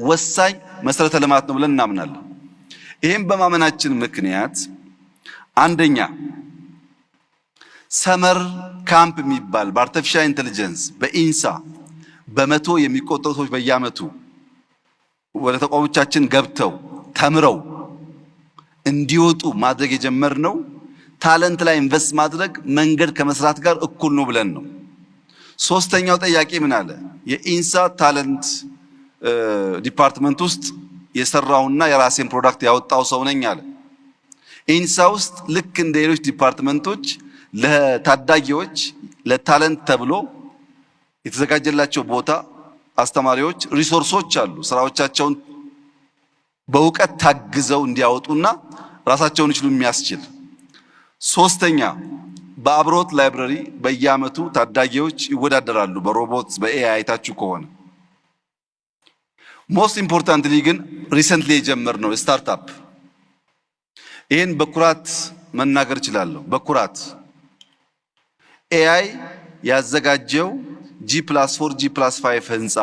ወሳኝ መሰረተ ልማት ነው ብለን እናምናለን። ይህም በማመናችን ምክንያት አንደኛ summer camp የሚባል በ artificial intelligence በኢንሳ በመቶ የሚቆጠሩ ሰዎች በየዓመቱ ወደ ተቋሞቻችን ገብተው ተምረው እንዲወጡ ማድረግ የጀመርነው talent ላይ invest ማድረግ መንገድ ከመስራት ጋር እኩል ነው ብለን ነው። ሶስተኛው ጥያቄ ምን አለ? የኢንሳ talent department ውስጥ የሰራውና የራሴን product ያወጣው ሰው ነኝ አለ። ኢንሳ ውስጥ ልክ እንደ ሌሎች department ኦች ለታዳጊዎች ለ talent ተብሎ የተዘጋጀላቸው ቦታ፣ አስተማሪዎች፣ resource ኦች አሉ። ስራዎቻቸውን በእውቀት ታግዘው እንዲያወጡና ራሳቸውን ይችሉ የሚያስችል። ሶስተኛ፣ በአብርሆት library በየዓመቱ ታዳጊዎች ይወዳደራሉ። በሮቦት፣ በ AI አይታችሁ ከሆነ። Most importantly ግን recently የጀመርነው startup፣ ይህን በኩራት መናገር እችላለሁ። በኩራት AI ያዘጋጀው G+4 G+5 ህንፃ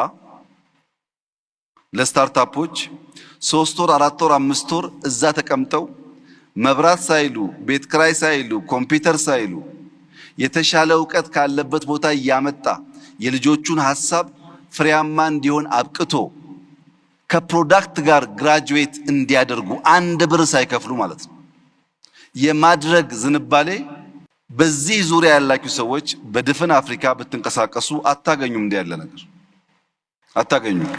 ለ startup ኦች 3 ወር፣ 4 ወር፣ 5 ወር እዛ ተቀምጠው መብራት ሳይሉ፣ ቤት ክራይ ሳይሉ፣ ኮምፒውተር ሳይሉ የተሻለ እውቀት ካለበት ቦታ እያመጣ የልጆቹን ሀሳብ ፍሬያማ እንዲሆን አብቅቶ ከ product ጋር graduate እንዲያደርጉ አንድ ብር ሳይከፍሉ ማለት ነው የማድረግ ዝንባሌ በዚህ ዙሪያ ያላችሁ ሰዎች በድፍን አፍሪካ ብትንቀሳቀሱ አታገኙም። እንዲህ ያለ ነገር አታገኙም።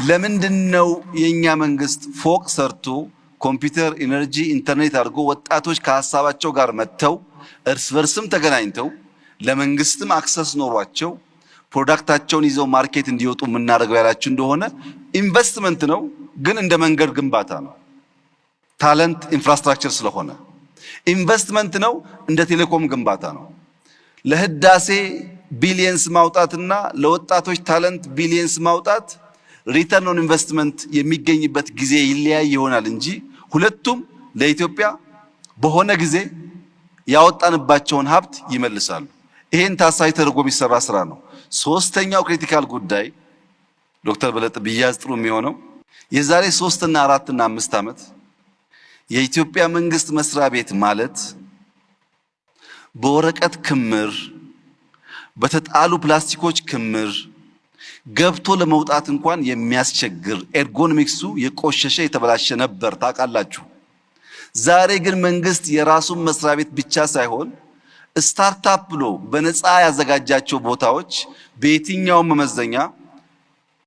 ለምንድን ነው የእኛ መንግስት ፎቅ ሰርቶ ኮምፒውተር፣ energy፣ ኢንተርኔት አድርጎ ወጣቶች ከሀሳባቸው ጋር መጥተው እርስ በርስም ተገናኝተው ለመንግስትም access ኖሯቸው product ኣቸውን ይዘው market እንዲወጡ የምናደርገው ያላችሁ እንደሆነ ኢንቨስትመንት ነው፣ ግን እንደ መንገድ ግንባታ ነው። Talent infrastructure ስለሆነ ኢንቨስትመንት ነው፣ እንደ ቴሌኮም ግንባታ ነው። ለህዳሴ billions ማውጣትና ለወጣቶች talent billions ማውጣት return on investment የሚገኝበት ጊዜ ይለያይ ይሆናል እንጂ ሁለቱም ለኢትዮጵያ በሆነ ጊዜ ያወጣንባቸውን ሀብት ይመልሳሉ። ይሄን ታሳቢ ተደርጎ የሚሰራ ስራ ነው። ሶስተኛው critical ጉዳይ ዶክተር በለጠ ቢያዝ ጥሩ የሚሆነው የዛሬ 3ና 4ና 5 ዓመት የኢትዮጵያ መንግስት መስሪያ ቤት ማለት በወረቀት ክምር፣ በተጣሉ ፕላስቲኮች ክምር ገብቶ ለመውጣት እንኳን የሚያስቸግር ergonomics ኡ የቆሸሸ የተበላሸ ነበር፣ ታውቃላችሁ። ዛሬ ግን መንግስት የራሱን መስሪያ ቤት ብቻ ሳይሆን startup ብሎ በነፃ ያዘጋጃቸው ቦታዎች በየትኛውም መመዘኛ